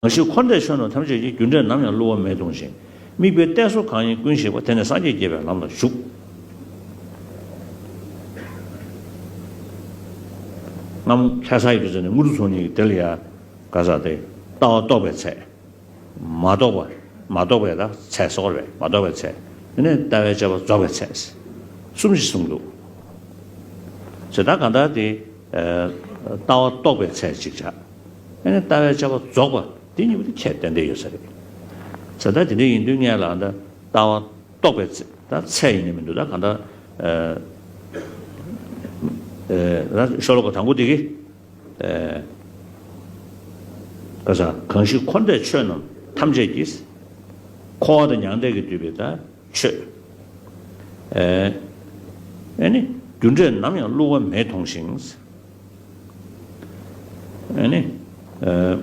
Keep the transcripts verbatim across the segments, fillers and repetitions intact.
གང་ཞིག་འཁོར་འདས་ཆོས་རྣམས་ཐམས་ཅད་ཀྱི། རྒྱུ་འབྲས་ནམ་ཡང་བསླུ་བ་མེད་མཐོང་ཞིང་། དམིགས་པའི་གཏད་སོ་གང་ཡིན་ཀུན་ཞིག་པ། དེ་ནི་སངས་རྒྱས་དགྱེས་པའི་ལམ་ལ་ཞུགས། སྔ་མོ་ལྷ་ས་ཡི་དུས་ཚོད་ནས་དངོས་གྲུབ་ཚོགས་གཉིས་ཀྱི་དེ་ལ་ཡ་ག་ས་དེ་ལྟ་བ་རྟོགས་པའི་ཚད། མ་རྟོགས་པ། མ་རྟོགས་པའི་ད་ཚད་སོགས་རེད། མ་རྟོགས་པའི་ཚད། དེ་ནས་ལྟ་བའི་དཔྱད་པ་རྫོགས་པའི་ཚད། གསུམ་ཞིག་གསུངས་འདུག་ཟེར། ད་གང་ལྟར་དེ་ལྟ་བ་རྟོགས་པའི་ཚད་གཅིག་བྱ། དེ་ནས་ལྟ་བའི་དཔྱད་པ་རྫོགས་པ་དེ་གཉིས་པོ་དེ་ཁྱད་ཏན་ཏན་ཡོད་ས་རེད། ཟེར། ད་དེ་འདྲ་ཡིན་དུས་ངས་ལ་ད་ལྟ་བ་རྟོགས་པའི་ཚད་ད་ཚད་ཡིན་ནི་མི་འདུག་ད་གང་ལྟར་ཨ་ཨ་ཤོ་ལོ་ཀ་དང་པོ་དེ་གི་ཨ་ག་ས་གང་ཞིག་འཁོར་འདས་ཆོས་རྣམས་ཐམས་ཅད་ཀྱི། འཁོར་བ་དང་མྱང་འདས་ཀྱིས་བསྡུས་པའི་ད་ཆོས། ཨ་ཨ་ནི་རྒྱུ་འབྲས་ནམ་ཡང་བསླུ་བ་མེད་མཐོང་ཞིང་། ཨ་ནི་ཨ་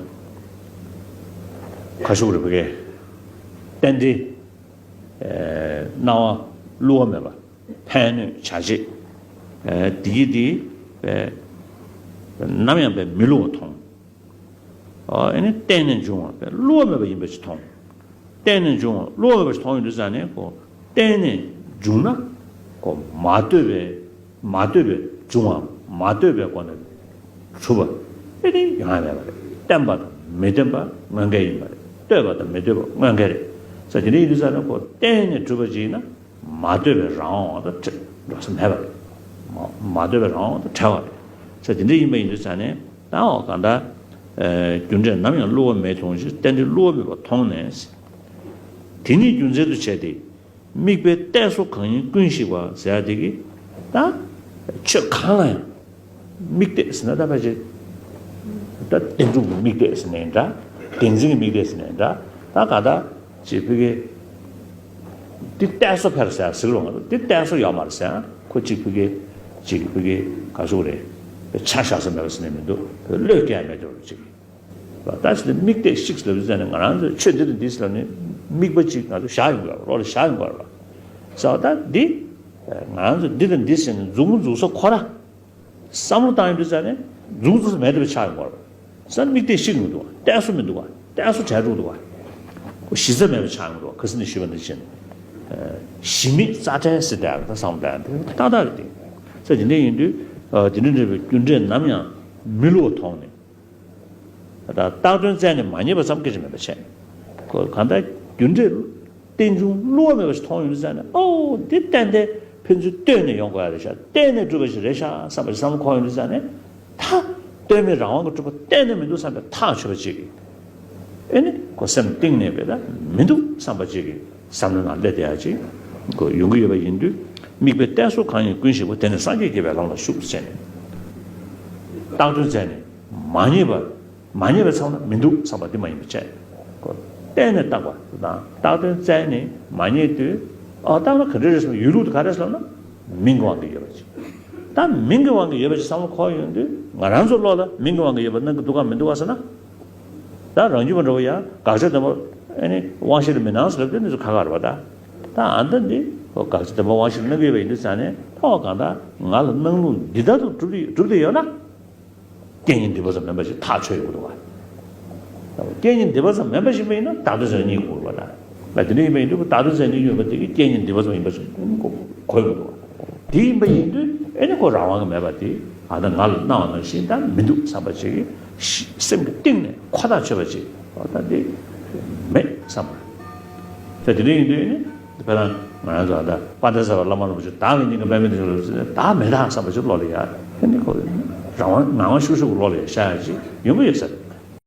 ཁ་ཤུག་རེ་བ་གས་རྟེན་འབྲེལ། ཨ་སྣང་བ་བསླུ་བ་མེད་པ། ཕན་གནོད་བྱ་བྱེད། ཨ་འདི་གི་འདི་ཨ་ནམ་ཡང་པའི་མི་བསླུ་བ་མཐོང་། ཨ་ཨ་ནི་བརྟེན་ནས་འབྱུང་བ་པའི་བསླུ་བ་མེད་པ་ཡིན་པ་ཞིག་མཐོང་། བརྟེན་ནས་འབྱུང་བ་བསླུ་བ་མེད་པ་ཞིག་མཐོང་ཡོང་དུས་ཙང་ནས་ཁོ་བརྟེན་ནས་འབྱུང་ན་ཁོ་མ་ལྟོས་པའི་མ་ལྟོས་པའི་འབྱུང་བ་མ་ལྟོས་པའི་སྒོ་ནས་གྲུབ་པ་ཨེ་ནི་ཡོང་ཡ་མེད་པ་རེད། བརྟེན་པ་དང་མི་བརྟེན་པ་དངོས་འགལ་ཡིན་པ་རེད། ལྟོས་པ་དང་མི་ལྟོས་པ་དངོས་འགལ་རེད། ས་དེ་འདྲ་ཡིན་དུས་ཙང་ནས་ཁོ་བརྟེན་ནས་གྲུབ་པ་ཅིག་ཡིན་ན། མ་ལྟོས་པའི་རང་དབང་དང་བྲལ་འགྲོ་ས་མེད་པ་རེད། མ་མ་ལྟོས་པའི་རང་དབང་དང་བྲལ་བ་རེད། ས་དེ་འདྲ་ཡིན་པ་ཡིན་དུས་ཙང་ནས་ད་འོ་གང་ལྟར། ཨ་རྒྱུ་འབྲས་ནམ་ཡང་བསླུ་བ་མེད་མཐོང་ཞིང་། རྟེན་འབྲེལ་བསླུ་བ་མེད་པ་མཐོང་ནས། དེ་ཉིད་རྒྱུ་མཚན་དུ་བྱས་ཏེ། དམིགས་པའི་གཏད་སོ་གང་ཡིན་ཀུན་ཞིག་པ་ཟེར་ཡ་དེ་གི་ད་ཆོས་གང་ལ་ཡང་། དམིགས་གཏད་ཟེར་ན་ད་ཕལ་ཆེར་ད་རྟེན་འབྲེལ་གྱི་དམིགས་གཏད་ཟེར་ནའི་འདྲ། བདེན་འཛིན་གྱི་དམིགས་གཏད་ཟེར་ནའི་འདྲ། ད་ག་ད་ཅིག་ཕ་གི་འདི་གཏད་སོ་ཕེར་ཟེར་ཟེར་རུང་འདི་གཏད་སོ་ཡོད་མ་རེད་ཟེར། ཁོ་ཅིག་ཕ་གི་ཅིག་ཕ་གི་ག་ཟེར་རེད། ཆ་བཞག་ས་མེད་པ་ཟེར་ནའི་མི་འདུག་བློས་བཀལ་མེད་འགྲོ་ཅིག་ད་ཅི་དམིགས་གཏད་ཤིག་ལབ་ཟེར་ནས་ང་རང་ཚོས་ཆོས་འདི་དང་འདི་ཟེར་ནས་དམིགས་པ་ཅིག་ང་ཚོ་བཞག་ཡོང་དགོས་རེད། བློ་ལ་བཞག་ཡོང་དགོས་རེད་པ། ས་ད་འདི་ང་རང་ཚོས་འདི་དང་འདི་ཟེར་ནས་མཛུབ་མོ་འཛུགས་ས་ཁོ་ར། བསམ་བློ་བཏང་ཡོང་དུས་ཙང་ནས་མཛུབ་མོ་འཛུགས་ས་མེད་པ་ཆགས་ཡོང་གི་རེད། ས་དམིགས་གཏད་ཤིག་མི་འདུག་བ། གཏད་སོ་མི་འདུག་བ། གཏད་སོ་བྲལ་འགྲོ་འདུག་བ། ཁོ་གཞི་རྩ་མེད་པ་ཆགས་ཡོང་གི་འདུག་བ། ཁ་སང་ནས་ཞུས་པ་འདི་བཞིན། གཞི་མེད་རྩ་བྲལ་ཟེར་དེ་ད་བསམ་བློ་བཏང་ཡོང་དུས་ཏག་ཏག་རེད་དེ། ས་དེ་འདྲ་ཡིན་དུས་དེ་འདྲ་འདྲ་བའི་རྒྱུ་འབྲས་ནམ་ཡང་མི་བསླུ་བ་མཐོང་ནས། ད་བཏགས་དོན་བཙལ་ནས་མ་རྙེད་པ་ཙམ་སྐད་ཆ་མེད་པ་བྱས། ཁོ་གང་ལྟར་རྒྱུ་འབྲས་རྟེན་འབྱུང་བསླུ་བ་མེད་པ་ཞིག་མཐོང་ཡོང་དུས་ཙང་ནས་ཨོ་འདི་ཏན་ཏན་ཕན་ཚུན་ལྟོས་ནས་ཡོང་དགོས་ཡ་རེད་ཤག་བརྟེན་ནས་གྲུབ་པ་ཞིག་རེད་ཤག་བསམ་པ་ཞིག་བསམ་བློ་འཁོར་ཡོང་དུས་ཙང་ནས་ད་ལྟོས་མེད་རང་དབང་གིས་གྲུབ་པ་གཏན་ནས་མི་འདུག་བསམ་པའི་ཐག་ཆོད་པ་ཅིག་གིས་ཨེ་ནི་ཁོ་སེམས་གཏིང་ནས་བས་ད་མི་འདུག་བསམ་པ་ཅིག་གིས། བསམ་བློའི་ནང་སླེབས་བསྡད་ཡ་ཅིག་ཁོ་ཡོང་གི་ཡོད་པ་ཡིན་དུས། དམིགས་པའི་གཏད་སོ་གང་ཡིན་ཀུན་ཞིག་པ། དེ་ནི་སངས་རྒྱས་དགྱེས་པའི་ལམ་ལ་ཞུགས་ཟེར་ནས། བཏགས་དོན་བཙལ་ནས་མ་རྙེད་པ། མ་རྙེད་པའི་ཚབ་ན་མི་འདུག་བསམ་པ་འདི་མ་ཡིན་པ་བྱས། ཁོ་གཏན་ནས་བཏགས་པ་དང་བཏགས་དོན་བཙལ་ནས་མ་རྙེད་དུས། ཨ་བཏགས་ན་ག་འདྲ་རེད་ཟེར་ན་ཡོད་ལུགས་དེ་ག་རེ་ཟེར་ན་མིང་གི་དབང་གིས་ཡོད་པ་ཅིག་ད་མིང་གི་དབང་གིས་ཡོད་པ་ཅིག་བསམ་བློ་འཁོར་ཡོང་དུས་ང་རང་ཚོ་བློ་ལ་མིང་གི་དབང་གིས་ཡོད་པ་སྣང་གི་འདུག་གམ་མི་འདུག་གམ་ཟེར་ན། ད་རང་རྒྱུད་པ་འདྲ་བོ་ཡང་དགག་བྱ་བདེན་པ་ཨེ་ནི་དབང་ཤེས་ལ་མི་སྣང་ཟེར་ལབ་དེ་ནི་ཚོ་ཁ་ཁ་རེད་པ་ད། ད་ཨ་ད་འདི་ཁོ་དགག་བྱ་བདེན་པ་དབང་ཤེས་ལ་སྣང་གི་ཡོད་པ་ཡིན་དུས་ཙང་ནས་ད་འོ་གང་ལྟར་ང་ལ་སྣང་ལུགས་འདི་ལྟར་དུ་གྲུབ་སྟེ་གྲུབ་སྟེ་ཡོད་ན། རྐྱེན་ཉིད་འདི་པ་ཙམ་མིན་པ་ཞིག་ཐག་ཆོད་ཡོང་གི་འདུག་བ། རྐྱེན་ཉིད་འདི་པ་ཙམ་མིན་པ་ཞིག་མ་ཡིན་ན་བཏགས་དོན་བཙལ་རྙེད་དགོས་པ་ད། ད་དེ་འདྲ་ཡིན་པ་ཡིན་དུས་བཏགས་དོན་བཙལ་རྙེད་ཡོད་པ་དེ་གི་རྐྱེན་ཉིད་འདི་པ་ཙམ་ཡིན་པ་ཞིག་གོ་གོ་ཡོང་གི་འདུག་བ། དེ་ཡིན་པ་ཡིན་དུས་ཨེ་ནི་ཁོ་རང་དབང་གིས་མེད་པ་དེ་ཨ་ད་ང་ལ་སྣང་བ་ནང་བཞིན་ད་མི་འདུག་བསམ་པ་ཅིག་གིས་སེམས་ཀྱི་གཏིང་ནས་ཁོ་ཐག་ཆོད་པ་ཅིག་ཨ་ད་འདི་མེད་བསམ་པ། ད་དེ་འདྲ་ཡིན་དུས་ཨེ་ནི་དཔེར་ན་ང་རང་ཚོ་ཨ་ད་དཔལ་ལྡན་ཟེར་བ་བླ་མ་རིན་པོ་ཆེ་བདག་གི་སྙིང་གི་པདྨའི་གདན་ལ་བདག་མེད་ད་བསམ་པ་ཅིག་བློ་ལ་ཡ་ཨེ་ནི་ཁོ་རང་དབང་ངང་དབང་ཤུགས་ཤུགས་ཀྱི་བློ་ལ་ཡ་ཤར་ཡ་ཅིག་ཡོང་གི་ཡོད་ས་རེད།